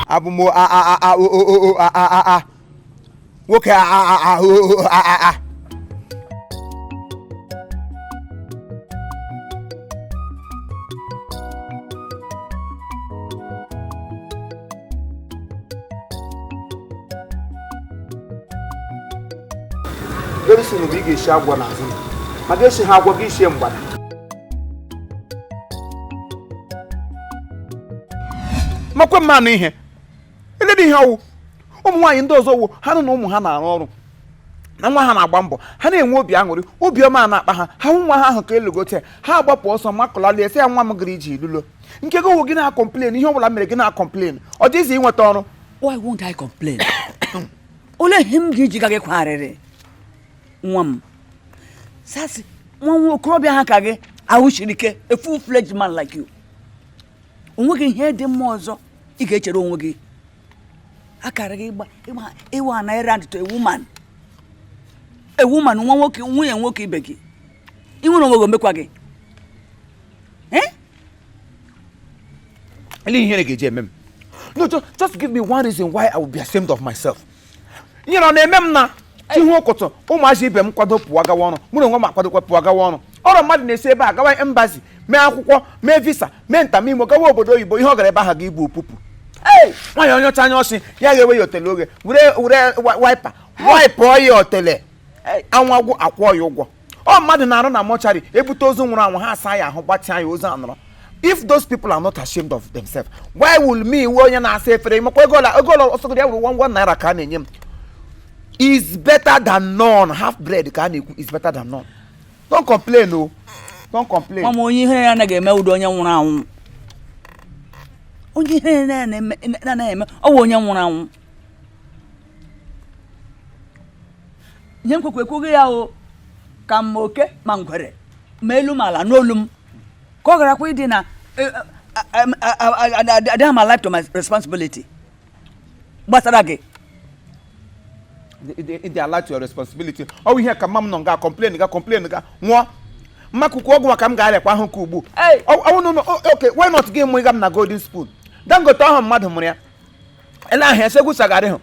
Abụ m a a a a o o o a a a a nwoke a a a a o o a a a. Very soon ị ga-esi agwọ n'azụ m ma ga-esi ha agwọ gị sie mgbada. Makwe mmanụ ihe eledi ihe ọwụ ụmụ nwaanyị ndị ọzọ wụ ha nụ na ụmụ ha na-arụ ọrụ na nwa ha na-agba mbọ, ha na-enwe obi aṅụrị, obiọma na-akpa ha, ha hụ nwa ha ahụ ka elugote ha agbapụ ọsọ makụlalie sị ya nwa m gara ije ilulo. Nke gị wụ gị na-acomplain ihe ọbụla mere gị na-acomplain, ọ dịghịzi inweta ọrụ. Why won't I complain? Olee ihe m ga-eji ga gị kwagharịrị nwa m? Sasị nwa nwa okorobịa ha ka gị ahụ siri ike, a full fledged man like you. O nweghị ihe dị mma ọzọ ị ga-echere onwe gị. Akara gị ịgba ịwa na errand to a woman. A woman, nwa nwoke, nwunye nwoke ibe gị. Ị nwere onwe gị omekwa gị. Ele ihere ga-eji eme m? No, just give me one reason why I will be ashamed of myself. Ihe ọ na-eme m na ihu ụkụtụ ụmụazị ibe m kwado pụọ gawa ọrụ, mụ na onwe m akwadokwa pụọ gawa ọrụ. Ọrụ mmadụ na-esi ebe a gawa embassy, mee akwụkwọ, mee visa, mee ntamimo, gawa obodo oyibo, ihe ọ gara ebe ahụ ga ibu opupu. Nwaanyị onye ọcha anya ọsị ya ga-ewe ya otele oge were were wiper wipụọ ya otele, anwụ agwụ akwụọ ya ụgwọ. Ọ mmadụ na-arụ na mortuary ebute ozu nwụrụ anwụ, ha asa ya ahụ, gbatịa ya ozu anọrọ. If those people are not ashamed of themselves, why will me we onye na-asa efere makwa ego ọla ego ọla ọsọgoro ya wuru 1 naira ka a na-enye m is better than none. Half bread ka a na-ekwu is better than none. Don't complain o, don't complain. Nwa m, onye ihere ya anaghị eme ụdị onye nwụrụ anwụ. Onye ihere na-anaghị eme ọ bụ onye nwụrụ anwụ. Ihe m kwekwe ekwughị ya o ka m ma oke ma ngwere ma elu ma ala n'olu m ka ọ garakwa ịdị na adịghị m alive to my responsibility gbasara gị. Ịdị ala to your responsibility. Ọ bụ ihe ka mma m nọ nga complain ga complain ga nwụọ mmakụkụ ọgwụ maka m ga-arịakwa ahụ ka ugbu. Okay, why not gị mụ ịga m na Golden Spoon? Dangote ahụ mmadụ mụrụ ya ele ahụ esegwu sagharị hụ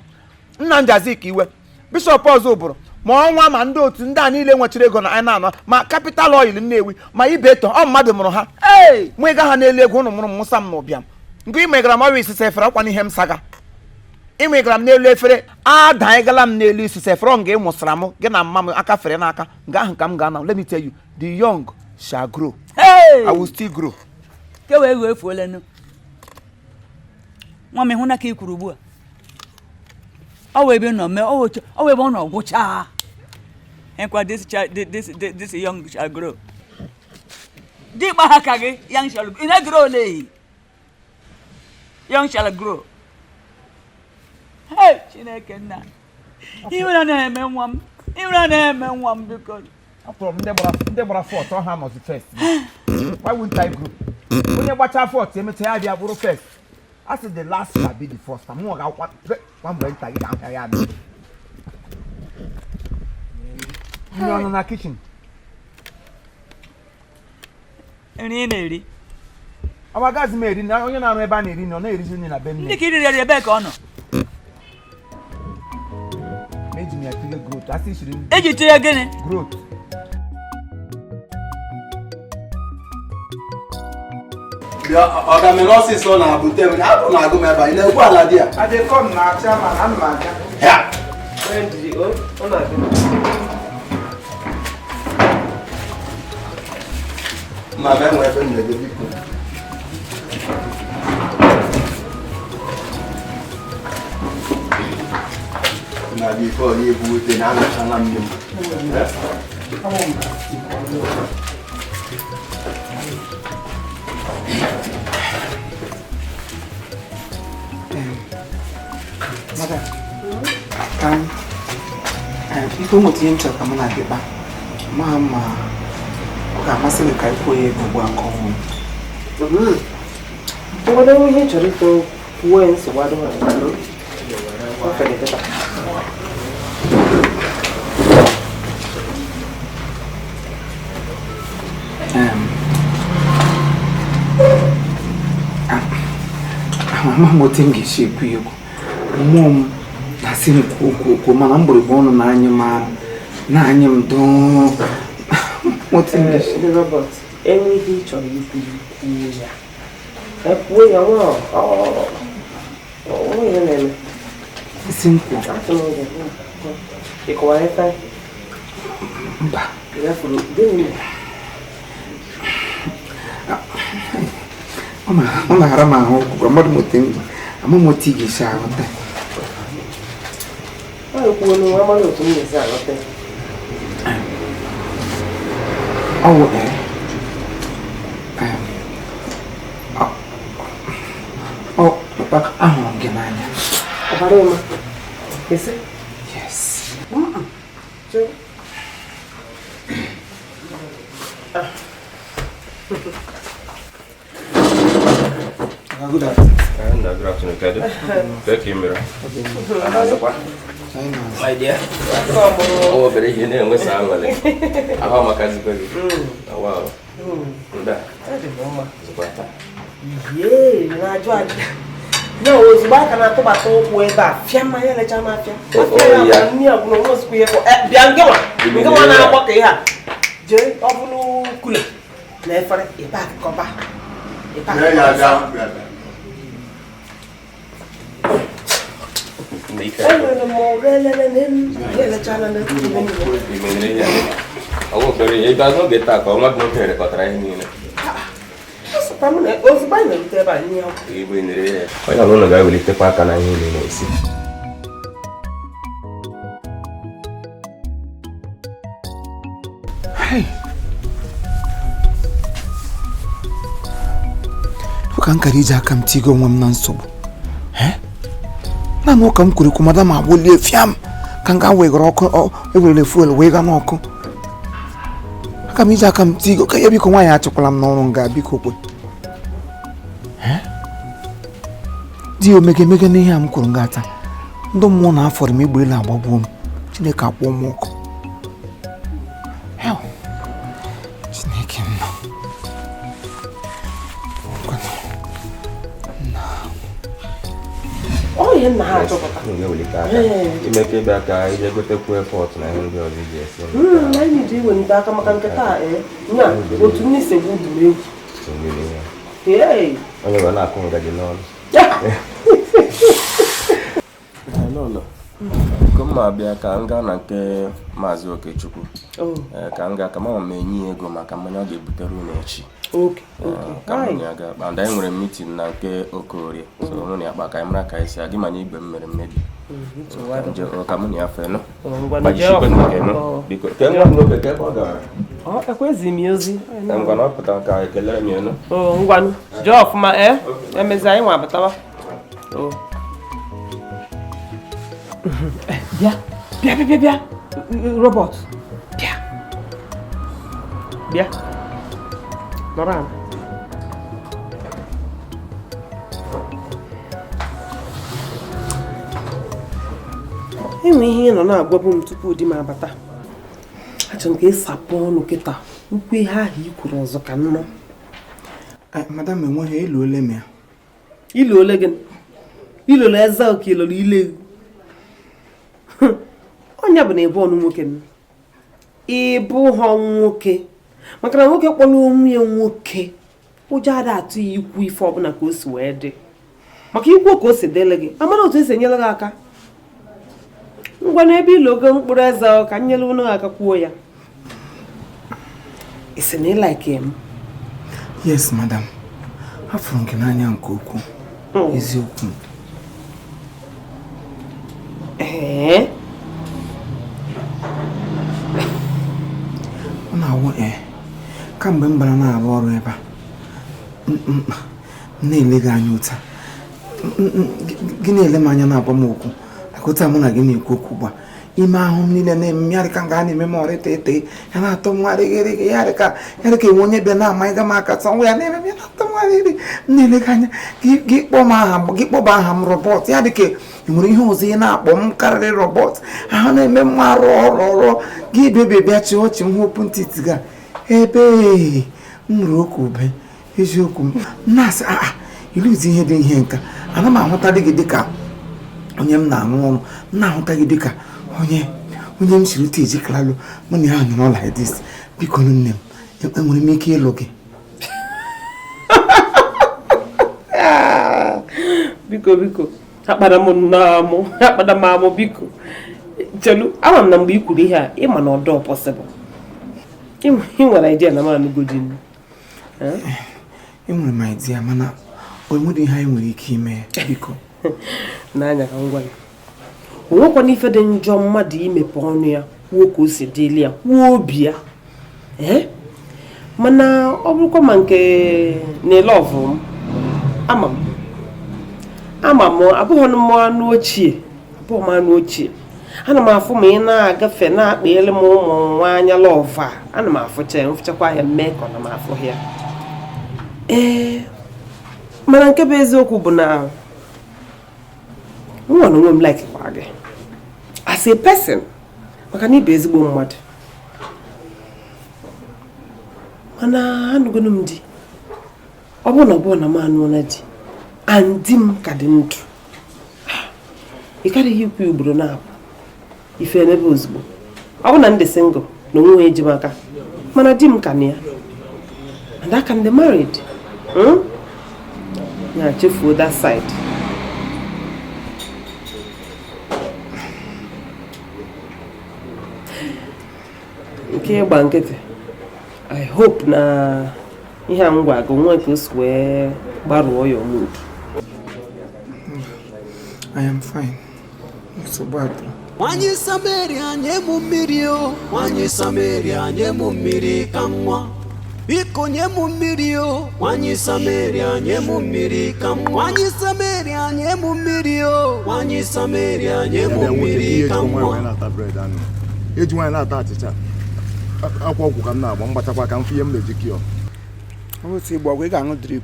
nna Njazik iwe bishọp ọzọ ụbụrụ ma ọnwa ma ndị otu ndị a niile nwechara ego na anyị na-anọ ma Capital Oil Nnewi ma Ibeto, ọ mmadụ mụrụ ha. Mụ ịga ha n'elu ego ụnụ mụrụ m mụsa m na ụbịam nke imegara m ọrụ isise efere ọkwa n'ihe m saga imegara m n'elu efere ada ịgala m n'elu isise efere ọ nga ị mụsara m gị na mma m aka fere n'aka nga ahụ ka m ga-anọ. Let me tell you, the young shall grow. I will still grow. Ke wee ego efuolenu nwa m ịhụ na ka ị kwuru ugbu a ọ wee ebe nọ mee ọ wee ebe ọ nọ gwụchaa nkwa this child this young shall grow. Dimkpa ha ka gị young shall grow. Ị na-grow ole? Young shall grow. Hey, Chineke nna, ihere na-eme nwa m, ihere na-eme nwa m biko. Afọrọ m ndị gbara fourth ọ ha nọzi first. Why won't I grow? Onye gbachaa fourth emechaa ya bịa bụrụ first. A sị the last shall be the first. Mụ ga-akwa kwa mgbe nta gị ga-ahịa ya abịa. Nri ọ nọ na kitchen? Nri ị na-eri? Ọ agaghịzi m eri na onye na-arụ ebe a na-eri nri ọ na-erizi nri na be nne. Ndị ka iriri eri ebe ka ọ nọ? Eji m ya tinye growth. Asị siri m. Eji tinye gịnị? Growth. Bịa, ọ ga-eme ọsịsọ na abute m, abụ na agụ m ebe a, ị na-ekwu ala di ya? Adịkọm na chairman, ana m abịa. Ya. Ma m enwe ebe m na-eje biko. Na bifo onye ebute na anụchala m nne m. Madam, biko nweta ihe m chọrọ ka mụ na gị kpaa. Ma ma ọ ga-amasị gị ka ị kwuo ya ego ugbu a nke ọhụrụ. Ụfọdụ ihe chọrọ ikwu kwuo ya nsogbu adịghị. Ama m otu m ga-esi ekwu ya okwu. Mmụọ m na-asị m kwuo kwuo kwuo, mana mgbịrịgba ọnụ na-anyị m arụ na-anyị m doo otu m ga-esi. Robert, enweghị ị chọrọ ikwu, kwuo ya. Kwuo ya nwa onwe ihe na-eme. Isi m kwuo. Atụ m ụjọ. Ị kọwara ife? Mba. Ya furu gịnị mere? Ọ na-ara m ahụ ọgwụgwọ mmadụ m otu m ama m otu ị ga-esi aghọta. Ọ ekwuo n'onwe amaghị otu m ga-esi aghọta. Ọ wụ ọ papa, ahụrụ m gị n'anya. Ọbara ịma. Ese? Yes. Good afternoon. Good afternoon, Kedu. Kee ka ị mere? My dear. Ọ obere ihe na-enwesa aṅụrị. Ahụ amakazikwa gị. Wow. Nda. Zụkwa taa. Yee, na-ajụ ajụ. Ya ozugbo aka na-atụbata ụkwụ ebe a, fịa mmanya lecha m afịa. Afịa ya bụ nni ọbụla onwe ozugbo ihe bịa ngịnwa. Ngịnwa na-agbakọ ihe a. Jee ọ bụrụ kula na efere ịba akụkọba. Ịba akụkọba. Enwere m ọrụ elele na ya. Ọ bụ obere ihe. Ebe n'oge taa ka ọnwa gị nwoke rekọtara ihe niile. Ozugbo anyị na-erute ebe a nye ya. Onye ọbụla ụlọ ga-ewelitekwa aka na ihe niile na-esi. Ka m kara iji aka m tigo onwe m na nsogbu. Naanị ụka m kwuru ekwu madam agbolie fiam ka m gaa wegara ọkụ ewerele fuel wee gaa n'ọkụ. Aka m iji aka m tigo ka ya biko nwaanyị achịkwala m n'ọrụ nga biko kwe. Di ya omege emege n'ihe a m kwuru nga taa. Ndị mmụọ na-afọrọ m egbe elu agbagbuo m. Chineke akpọọ m ọkụ. Chineke m nọ. Ọ ihe nna ha achọpụta. Ime ka ịbịa ka ije gotekwu effort na ihe ndị ọzọ iji esi. Anyị ji iwelite aka maka nke taa nya otu nne si egwu dum egwu. Onye ga na-akụ ngaji n'ọnụ. Biko mma abịa ka m gaa na nke Maazị Okechukwu. Ka m gaa ka mama m enye ya ego maka mmanya ọ ga-ebutere unu echi. Ka mụ na ya gaa kpa. Anyị nwere meeting na nke Okorie. So mụ na ya kpa ka anyị mara ka anyị si aga manya igwe m mere mmebi. Ka mụ na ya fee nụ. Gbajishikwe nke nụ. Biko ke nwa m nwoke ka ebe ọ gara. Ekwezi m ozi. Ngwa na ọ pụtara ka ekelere m ya nụ. Ngwanụ jee ọfụma emezi anyị nwa abatawa. Bịa bịa bịa bịa Robert bịa bịa nọrọ ala. Enwe ihe ị nọ na-agwabu m tupu di m abata. Achọrọ m ka ị sapụ ọnụ kịta ukwu ihe ahụ i kwuru ọzọ ka nnọ. Madam enweghị ilu ole m ya. Ilu ole gị? Ilolo eze oke ilolo ile. Onye bụ na ịbụ ọnụ nwoke m. Ịbụ ha nwoke. Maka na nwoke kpọrọ onwe ya nwoke. Ụjọ ada atụ ya ikwu ife ọbụla ka o si wee dị. Maka ikwu ka o si dịrị gị. Amara otu esi enyere gị aka. Ngwa n'ebe ilogo mkpụrụ eze ka nyere unu aka kwuo ya. Ị sị na ị like m? Yes, madam. Afụrụ m gị n'anya nke ukwuu. Eziokwu. Ee. Ọ na-awụ kamgbe m bara na-arụ ọrụ ebe a m na-ele gị anya ụta. Gị na-ele m anya na-agwa m okwu. Otu a mụ na gị na-ekwu okwu ugbu a ime ahụ m niile na-eme ya dịka nga a na-eme m ọrịta ete ya na-atọ m gharịgharị ya dịka enwe onye bịa na-ama ịga m aka tọ nwa ya na-eme m ya na-atọ m gharịgharị m na-ele gị anya gị kpọọ m aha gị kpọba aha m Robert ya dịka ị nwere ihe ọzọ ị na-akpọ m karịrị Robert ahụ na-eme m arụ ọrụ ọrụ gị bịa bịa chị ọchị m hụ ntịtị ga ebe m rụrụ oke ube eziokwu m na-asị aa Iluzi ihe dị ihe nka ana m ahụta dị gị dịka onye m na-arụ ọrụ, m na-ahụta gị dịka onye onye m siri ute ejikaralụ mụ na ya nọrọ like this. Biko nne m, enwere m ike ịlụ gị? Biko biko, akpara m nnọọ amụ, akpara m amụ, biko chelu. Ama m na mgbe i kwuru ihe a, ịma na ọdọ possible. Ị nwere idea na m anụgo di m? Enwere m idea, mana o nwere ihe anyị nwere ike ime, biko. N'anya ka m gwa gị, o nwekwana ife dị njọ mmadụ imepe ọnụ ya kwuo ka o si dịli ya, kwuo obi ya. Ee, mana ọ bụrụkwa ma nke na love m, ama m, ama m abụghị m anụ ochie, abụghị m anụ ochie. Ana m afụ ma ị na-agafe na-akpa elu m ụmụ nwaanya love a, ana m afụcha ya, mfụchakwa ya mee ka ọ na m afụ ya. Ee, mana nke bụ eziokwu bụ na nwa na onwe m like kwa gị as a person, maka na ị bụ ezigbo mmadụ. Mana anụgonu m di. Ọ bụrụ na ọ bụrụ na m anụọla di and di m ka dị ndụ, ị karịghị ikwu ugboro na-apụ ife emebe ozugbo. Ọ bụ na m dị single na onwe onye ji m aka, mana di m ka na ya and I can be married. Ya chefuo that side. Nke ịgba nkịtị, I hope na ihe a m gwa gị nwa ka o si wee gbarụọ ya mood. I am fine. Nsogbu adịrọ. Nwanyị Samaria, nye m mmiri o. Nwanyị Samaria, nye m mmiri ka m ṅụọ. Biko nye m mmiri o. Nwanyị Samaria, nye m mmiri ka m ṅụọ. Nwanyị Samaria, nye m mmiri o. Nwanyị Samaria, nye m mmiri ka m ṅụọ. Na-ata bread anụ eji nwaanyị na-ata achịcha akwa ọgwụ ka m na-agba mgbachakwa ka m fụ ihe m na-eji kịọ. Otu igbo ọgwụ, ị ga-aṅụ drip,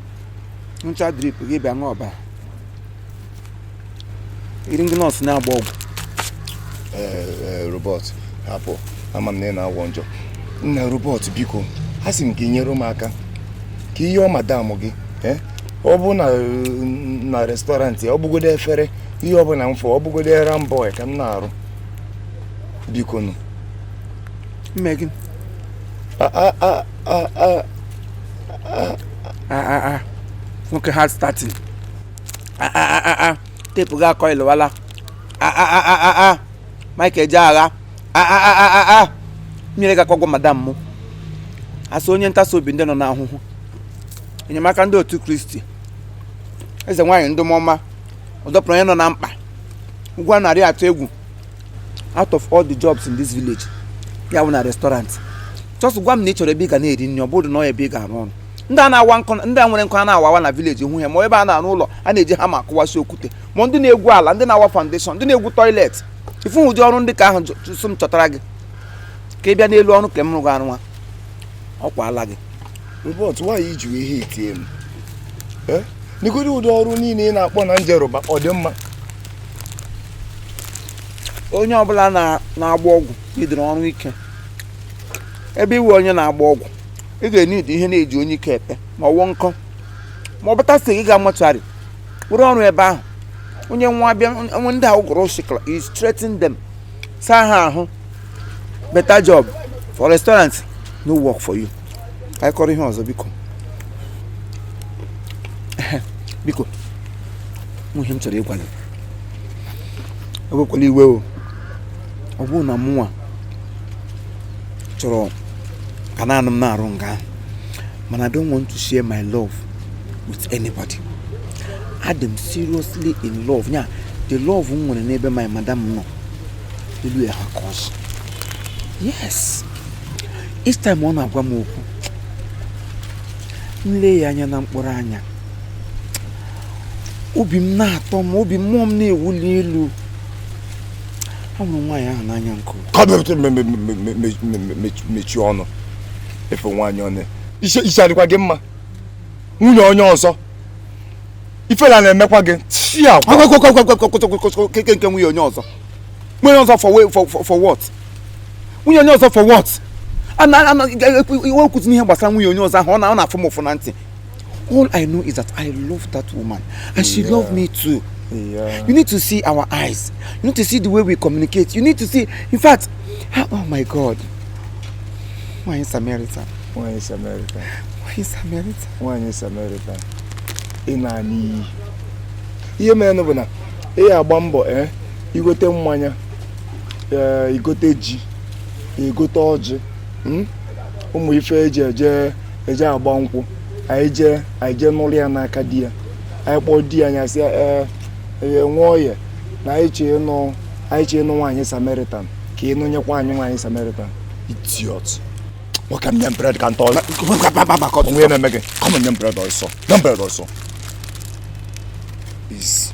ncha drip gị bịa ṅụọ ọbara iri. Ndị nọọsụ na-agba ọgwụ. Ee, Robert, hapụ. Ama m na ị na-awọ njọ. Nna Robert, biko, a sị m ka ị nyere m aka ka ihe ọ madam gị, ọ bụ na na restaurant, ọ bụgodo efere, ihe ọbụla m fọ, ọ bụgodo errand boy ka m na-arụ, biko nụ. Mme gị? A a a a a. A a nwoke hard starting. A a a a, teepu gị akọ ịlụwala. A a a a a a, Michael je agha. A a a a a, mmiri ga akọgwọ madam mụ. Asị onye ntasi obi ndị nọ n'ahụhụ, enyemaka ndị otu Kristi, eze nwaanyị ndụmọma ọdọpụrụ onye nọ na mkpa, ụgwọ narị atụ egwu. Out of all the jobs in this village, ya bụ na restaurant. Just gwa m na ị chọrọ ebe ị ga na-eri nri, ọ bụrụ na ọ ebe ị ga-arụ ọrụ. Ndị a na-awa nkụ, ndị a nwere nkụ a na-awa awa na village hụ ya, ma ebe a na-arụ ụlọ a na-eji hama akụwasị okwute, ma ndị na-egwu ala, ndị na-awa foundation, ndị na-egwu toilet, ifu ụdị ọrụ ndị ka ahụ sụ m chọtara gị ka ị bịa n'elu ọrụ ka m rụgị arụ nwa ọ kwala gị. Robert, nwaanyị iji ihe etie m n'igodi ụdị ọrụ niile ị na-akpọ na njerụba, ọ dị mma? Onye ọbụla na-agba ọgwụ idere ọrụ ike. Ebe iwe onye na-agba ọgwụ, ị ga-enidi ihe na-eji onye ike epe ma ọwụ nkọ ma ọ bụta sị gị ga mortuary were ọrụ ebe ahụ. Onye nwa bịa, ndị ahụ gụrụ shikla is threatening them, saa ha ahụ. Better job for restaurant no work for you. Ka anyị kọrọ ihe ọzọ, biko, biko. Nwe ihe m chọrọ ịgwa gị, ewekwala iwe o. Ọ bụrụ na mụnwa chọrọ ka naanị m na-arụ nga ahụ, mana I don't want to share my love with anybody. Adị m seriously in love. Nya the love m nwere n'ebe my madam nọ elu ya ha ka ọzọ. Yes, each time ọ na-agwa m okwu, m lee ya anya na mkpụrụ anya, obi m na-atọ m, obi mmụọ m na-ewuli elu. Ahụrụ m nwaanyị ahụ n'anya nke ukwuu. Ka mechie ọnụ efe nwaanyị ọnụ isi adịkwa gị mma. Nwunye onye ọzọ, ifela na-emekwa gị chi akwa. Keke nke nwunye onye ọzọ, nwunye ọzọ for what? Nwunye onye ọzọ for what? Ana ana iwe okwuzi n'ihe gbasara nwunye onye ọzọ ahụ, ọ na-afụ m ụfụ na ntị. All I know is that I love that woman and she loved me too. You need to see our eyes. You need to see the way we communicate. You need to see, in fact, oh my God. Nwanyị Samaritan. Nwanyị Samaritan. Nwanyị Samaritan. Nwanyị Samaritan. Ị na-ana iyi. Ihe mere bụ na ị agba mbọ igote mmanya, igote ji, igote ọjị, ụmụ ife eji eje agba nkwụ, anyị jee nụrụ ya n'aka di ya, anyị kpọọ di ya anya sị nwa oye na anyị chee ịnụ nwaanyị Samaritan ka ị nụnyekwa anyị nwaanyị Samaritan. Idiot. Nwoke m nye m bread ka ntọ. Onwe na-eme gị. Come on, nye m bread ọsọ. Nye m bread ọsọ. Please.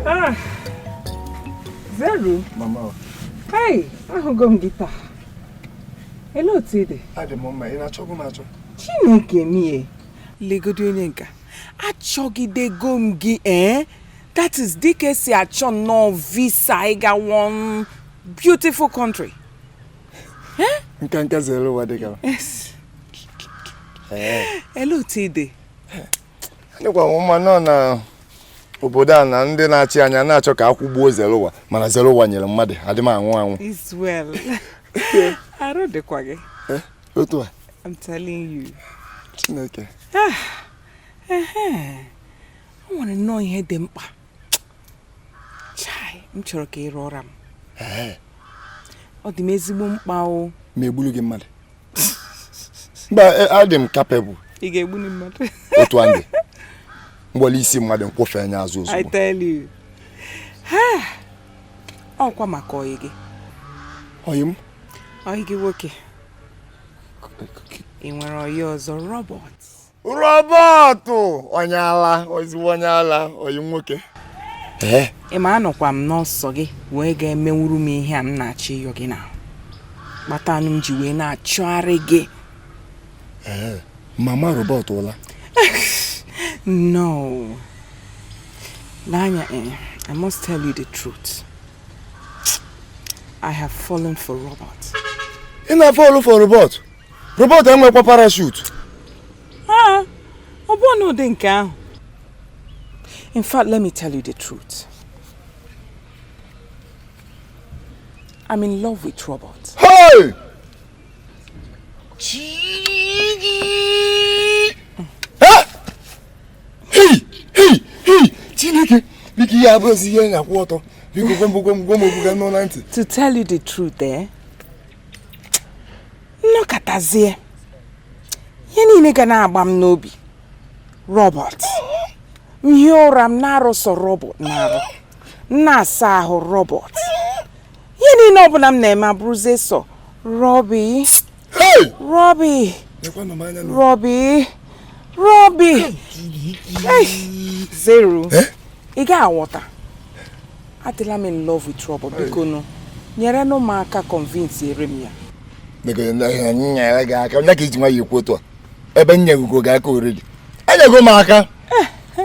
Ah, Zero. Mama. Hey, ahụgo m gị taa. Hello, Tide. Adị m mma, ị na-achọgbu m achọ. Chineke mie. Legodi onye nka. Achọgidego m gị, eh? That is dịka esi achọ nnọọ visa ịga one beautiful country. Eh? Nka nka zere ụwa dịka. Yes. Hello, Tide. Adịkwa m mma nọ na obodo a na ndị na-achị anya na-achọ ka akwụgbuo zere ụwa, mana zere ụwa nyere mmadụ adị m anwụ anwụ. It's well. Arụ dịkwa gị. Otu a. I'm telling you. Chineke. O nwere nnọọ ihe dị mkpa. Chai, m chọrọ ka ị rụọra m. Ọ dị m ezigbo mkpa o. Ma egburu gị mmadụ. Mba, adị m capable. Ị ga-egbu mmadụ. Otu a ndị. Mgbali isi mmadụ nkwụfe anya azụ ozugbo. I tell you. Ọkwa maka ọyị gị. Ọyị m? Ọyị gị nwoke. Ị nwere ọyị ọzọ, Robert. Robert! Onye ala, ezigbo onye ala, ọyị nwoke. Ị ma anọkwa m n'ọsọ gị wee ga-emenwuru m ihe a m na-achọ ịyọ gị na. Kpata anụ m ji wee na-achọgharị gị. Mama Robert ụla. No. Nanya, I must tell you the truth. I have fallen for Robert. Ị na-fall for Robert? Robert enwekwa parachute. Ah, ọ bụ na ụdị nke ahụ. In fact, let me tell you the truth. I'm in love with Robert. Hey! Hey! Hey! Hey! Chineke, biko ihe abụghịzi ihe na-akwụ ọtọ. Biko gwa m okwu ka nọ na ntị. To tell you the truth, nnọkọtazie ihe niile ga na-agba m n'obi. Robert. Ihe ụra m na-arụsọ Robert na-arụ. M na-asa ahụ Robert. Ihe niile ọbụla m na-eme abụrụzie sọ Robbie. Hey! Robbie. Robbie. Robbie. Hey! Zero. Ị ga-aghọta. Adịla m in love with Robert, biko nụ. Nyere nụ m aka convince ere m ya. Nyere gị aka, onye ka iji nwayọ ekwu otu a? Ebe nyegugo gị aka oredi. Enyego m aka.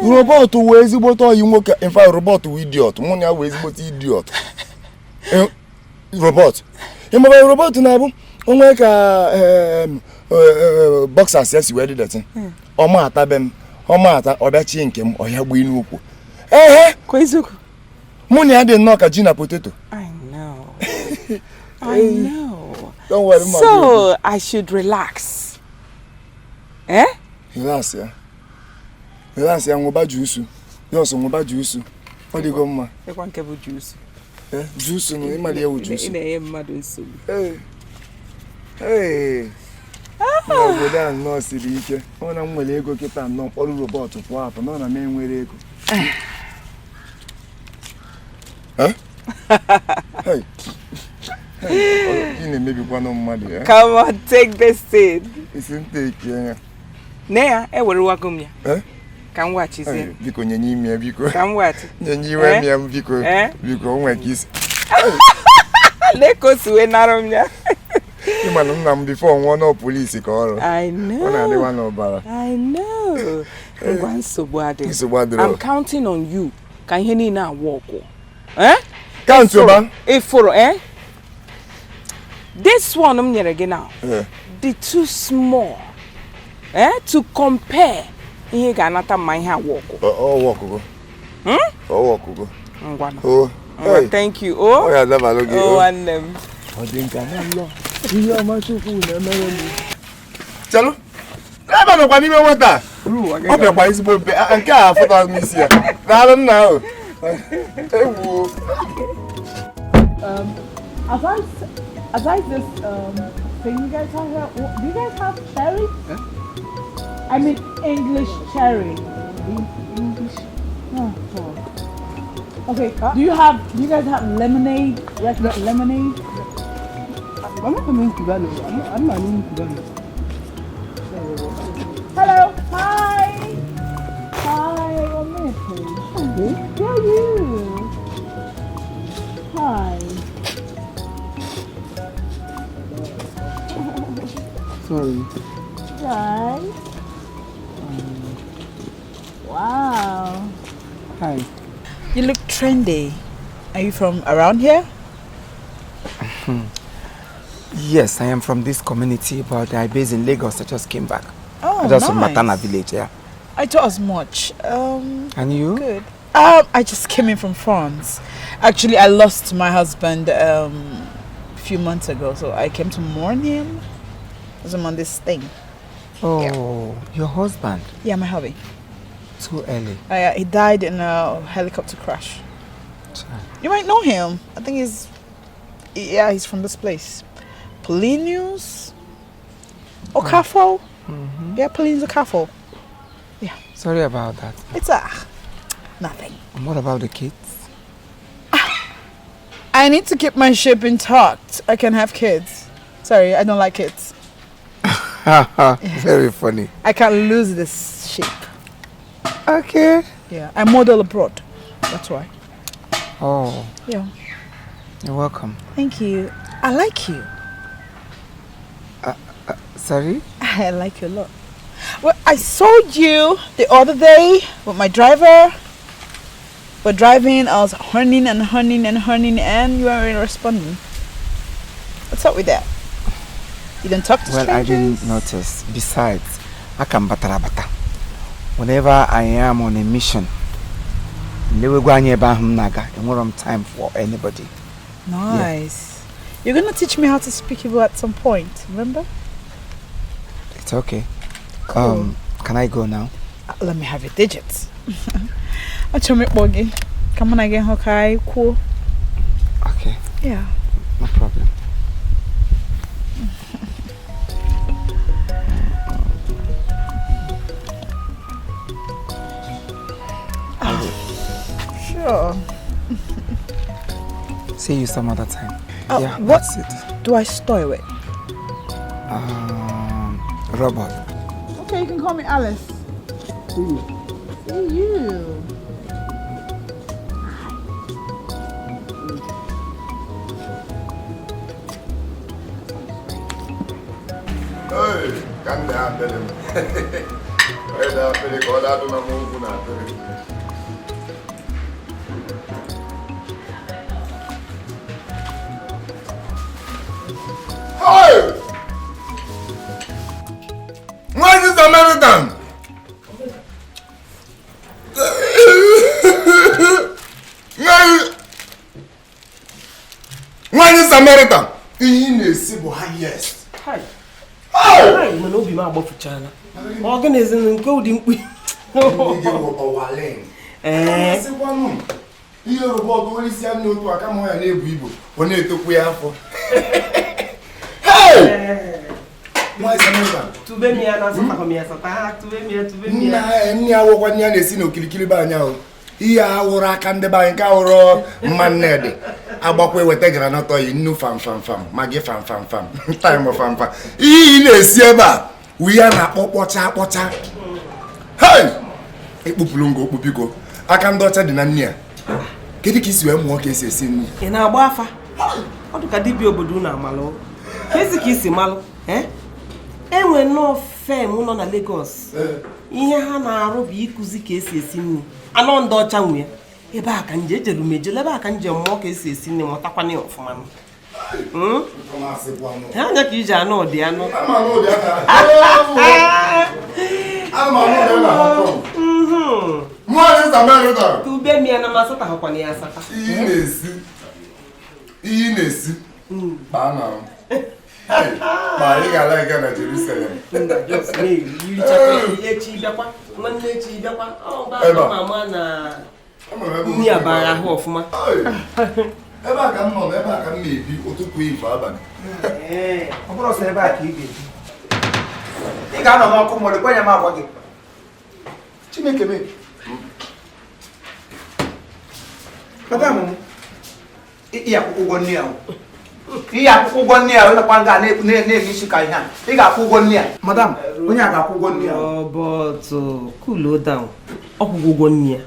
Robert wee ezigbote ọyị nwoke. In fact, Robert wụ idiot. Mụ na ya wee ezigbote idiot. Robert. Ị mara Robert na-abụ onwe ka boxers ya si wee dị dirty. Ọma ata be m, ọma ata ọbịa chi nke m, ọya gbuo n'ukwu. Ehe! Kwa eziokwu. Mụ na ya dị nnọọ ka ji na potato. I know. I know. Don't worry, ma. So I should relax. Eh? Relax ya. Relax ya, ṅụba juice. Yọsọ ṅụba juice. Ọ dịgo mma. Ekwa nke bụ juice. Juice nụ, ịmara ya wụ juice. Ị na-enye mmadụ nsogbu. Ee. Obodo a nnọọ siri ike. Ọ na m nwere ego kịta nnọọ mkpọrọ Robert pụọ apụ nọ na m enwere ego. Hey. Ị na-emebikwanụ mmadụ ya. Come on, take this thing. Isi m take ya. Ne ya, ewerewago m ya. Ka m weghachizie. Biko nyenye ime ya, biko. Ka m weghachi. Nyenye iwe m ya, biko. Biko, o nwere ka isi. Lee ka o si wee nara m ya. Ịma na nna m before nwụọ nọ polisi ka ọrụ. I know. Ọ na-adịwa n'ọbara. I know. Ngwa nsogbu adịghị. Nsogbu adịrọ. I'm counting on you ka ihe niile awụ ọkwụ. Count ba. Ifuru, eh? This one m nyere gị now. Eh. Dị too small. Eh? To compare ihe ị ga-anata ma ihe awa ọkụ. Ọ ọkụkọ. Ọ ọkụkọ. Ngwanụ. Oh. Ngwa, thank you. Oh. Ọ ga-adabalụ gị. Oh, nwanne m. Ọ dị nka na nlọ. Ihe ọma Chukwu na-emere m. Chelụ. Ebe nọkwa n'ime nwata. Ọ bịakwa ezigbo mpe. Nke a afụta m isi ya. Daalụ nna ahụ. Ewu. Aside this thing you guys have here, do you guys have cherry? Huh? I mean English cherry. English. Oh, God. Okay. Do you guys have lemonade? Red lemonade? I'm not coming to Ghana. I'm not coming to Ghana. Hello. Hi. Hi. 1 minute, please. Yeah, you. Hi. Sorry. Hi. Wow. Hi. You look trendy. Are you from around here? Yes, I am from this community, but I'm based in Lagos. I just came back. Oh, I just from nice. Matana village, yeah. I thought as much. And you? Good. I just came in from France. Actually, I lost my husband a few months ago, so I came to mourn him. I'm on this thing. Oh, yeah. Your husband? Yeah, my hubby. Too early. He died in a helicopter crash. You might know him. I think he's from this place. Paulinus Okafo. Mm-hmm. Yeah, Paulinus Okafo. Yeah. Sorry about that. It's nothing. And what about the kids? I need to keep my ship intact. I can have kids. Sorry, I don't like kids. Very funny. I can't lose this shape. Okay. Yeah, I model abroad. That's why. Oh. Yeah. You're welcome. Thank you. I like you. Sorry? I like you a lot. Well, I saw you the other day with my driver. We're driving, I was horning and horning and horning, and you weren't responding. What's up with that? You don't talk to strangers? Well, I didn't notice. Besides, I can batarabata. Whenever I am on a mission, I time for anybody. Nice. Yeah. You're gonna teach me how to speak Igbo at some point, remember? It's okay. Cool. Can I go now? Let me have your digits. Come on again, okay? Cool. Okay. Yeah. No problem. Sure. See you some other time. Yeah, what that's it. Do I store with? Robert. Okay, you can call me Alice. See you. See you. Hey, come down, Billy. Hey, Billy, go down to my move now, Billy. Hey! Why is this American? Why is this American? Ihe na-esi bụ highest. Hi. Hi, mana obi m agbafuchala. Ọ gịnịzi nke ụdị mkpu? Ee. Ihe robot onye isi ya n'otu aka ma ya na-ebu ibu, ọ na-etokwu ya afọ. Nne awụkwa nne ya na-esi n'okilikili be anyị ahụ. Ihe awụrụ aka ndị be anyị nke awụrụ mma nnedị agbakwa eweta granọt oyi nnu fam fam fam magi fam fam fam taịm fam fam. Ihe ị na-esi ebe a wụ ihe a na-akpọ kpọcha kpọcha. Hei! Ekpupụrụ ngo okpu biko. Aka ndị ọcha dị na nne ya. Kedu ka isi wee mụọ ka esi esi nri? Ị na-agba afa? Ọ dị ka dibịa obodo unu amalụ. Kezi ka isi malụ? Enwe nnọọ fem nọ na Lagos. Ihe ha na-arụ bụ ịkụzi ka esi esi nri. Anọ ndị ọcha nwe ya. Ebe a ka nje ejere m ejele, ebe a ka nje mmụọ ka esi esi nne mụtakwana ya ọfụma. Ha anya ka iji anụ ụdị anụ. Tube m ya na m asatahụkwana ya asata. Ihe ị na-esi kpaa na ma ị ga-ala ịga na Jerusalem. Echi bịakwa, nwanne echi bịakwa, ọ mama na nri abara ahụ ọfụma. Ebe a ka m nọ, ebe a ka m na-ebi ụtụtụ ife abalị. Ọ bụrụ sọ ebe a ka ị ga-ebi. Ị ga-anọ n'ọkụ ma ọ dịkwa ya m agwa gị. Chineke mee. Madam m, ị akwụkwọ ụgwọ nne ya. Ị akwụkwọ ụgwọ nne ya, ịnọkwa nga na-eme isi ka ihe a. Ị ga-akwụ ụgwọ nne ya. Madam, onye a ga-akwụ ụgwọ nne ya. Robert, cool down. Ọ kwụgo ụgwọ nne ya.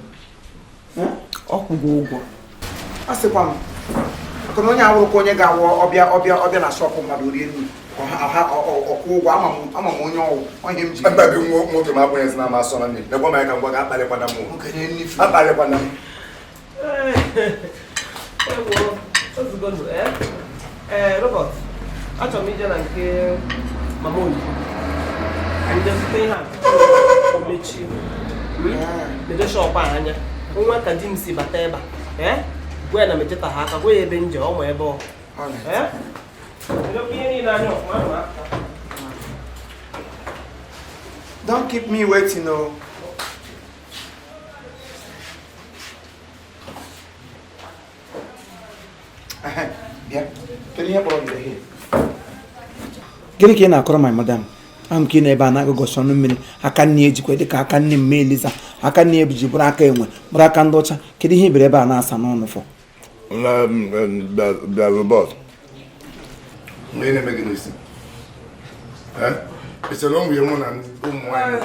Ọ kwụgo ụgwọ. A sịkwa m, maka na onye awụrụkwa onye ga-awụ ọbịa ọbịa ọbịa na shọpụ mmadụ rie nri. Ọkwụ ụgwọ, ama m onye ọwụ, onye m ji. Mba gị nwoke m abụghị na m asọ na nne. Lekwa m anya ka m gwa gị akparịkwana m. Akparịkwana m. Ee, Robert, achọrọ m ije na nke mama Oyibo. Anyị jee zụta ihe a mechie. Medo shọpụ a anya. Nwa ka di m si bata ebe a. Gwa ya na mecheta ha aka, gwa ya ebe nje, ọ ma ebe ọ. Don't keep me waiting, oh. Gịnị ka ị na-akọrọ my madam? Ahụ m ka ị na-ebe a na-agụgọsi ọnụ mmiri, aka nne ejikwa dịka aka nne m Eliza, aka nne eji bụrụ aka enwe, bụrụ aka ndị ọcha. Kedu ihe i bere ebe a na-asa n'ọnụ fọ? Robert, ihe na-eme gị n'isi? Echere ụmụ ya mụ na ụmụ nwaanyị.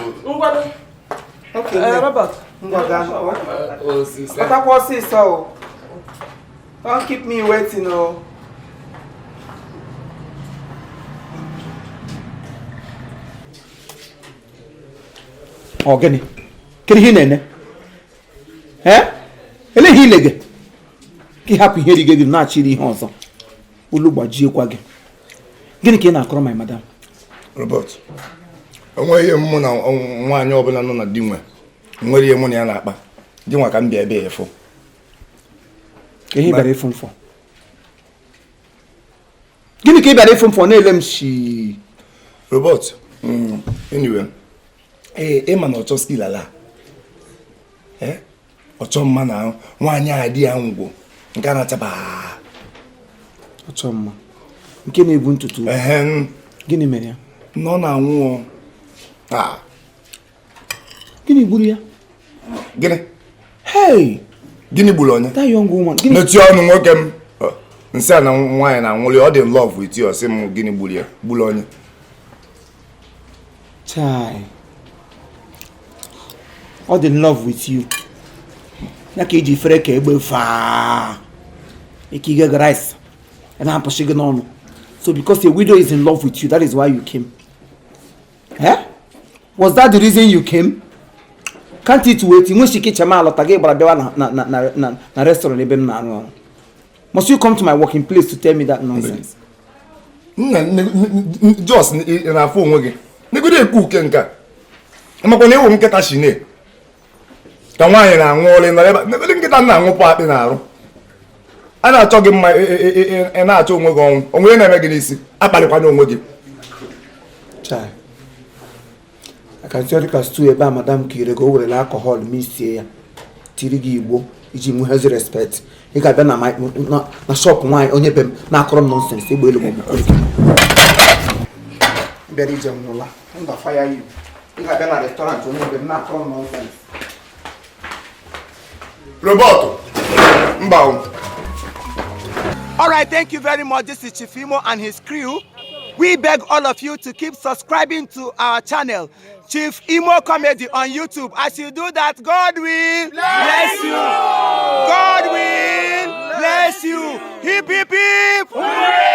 Robert, kpatakwa ọsịsọ o. Don't keep me waiting, o. Ọ gịnị? Kedu ihe ị na-ene? Ee? Ele ihe ile gị? Ka ị hapụ ihe rige gị na-achịrị ihe ọzọ. Olu gbajiekwa gị. Gịnị ka ị na-akọrọ my madam? Robert, enweghị ihe mụ na nwaanyị ọbụla nọ na di nwe nwere ihe mụ na ya na-akpa. Di nwa ka m bịa ebe ya fụ. Ihe bịara ịfụ mfọ. Gịnị ka ị bịara ịfụ mfọ na-ele m shi? Robert, anyway, ee, ịma na ọchọ skill ala. Ọchọ mma na nwaanyị a di ya ngwụ nke a na-achaba. Ọchọ mma nke na-ebu ntutu. Gịnị mere ya? Nọ na-anwụ. Gịnị gburu ya? Gịnị? Hey! Gịnị gburu onye? That young woman. Mechie ọnụ nwoke m. Nsị a na nwaanyị na-anwụli, ọ dị in love with you, ọ sị m gịnị gburu ya? Gburu onye? Chai. Ọ dị in love with you. Ya ka iji fere ka egbe faa. Ike ige rice. Na-apụsị gị n'ọnụ. So because a widow is in love with you, that is why you came. Eh? Was that the reason you came? Can't it wait? Nwe shike chema alọta gị gbara bịawa na restaurant ebe m na-arụ ọrụ. Must you come to my working place to tell me that nonsense? Nna, Jos, ị na-afụ onwe gị. Negodo ekwu uke nke a. Makwa na ewu nkịta shine. Ka nwaanyị na-aṅụ ọlị nọrọ ebe a. Negodo nkịta na-aṅụpụ akpị na-arụ. A na-achọ gị mma, ị na-achọ onwe gị ọnwụ. Onwe na-eme gị n'isi. Akparịkwana onwe gị. Chai. Aka nsị ka stew ebe a madam kiri gị, o werela alcohol misie ya. Tiri gị igbo iji nwehezi respect. Ị ga-abịa na shop nwaanyị onye be m na-akọrọ m nonsense egbe elu maọbụ kwuru gị. Bịara ije nwụla. Mba fire you. Ị ga-abịa na restaurant onye be m na-akọrọ m nonsense. Robert, mba. All right, thank you very much. This is Chief Imo and his crew. We beg all of you to keep subscribing to our channel, Chief Imo Comedy on YouTube. As you do that, God will bless you. God will bless you. Hip, hip, hip. Hooray!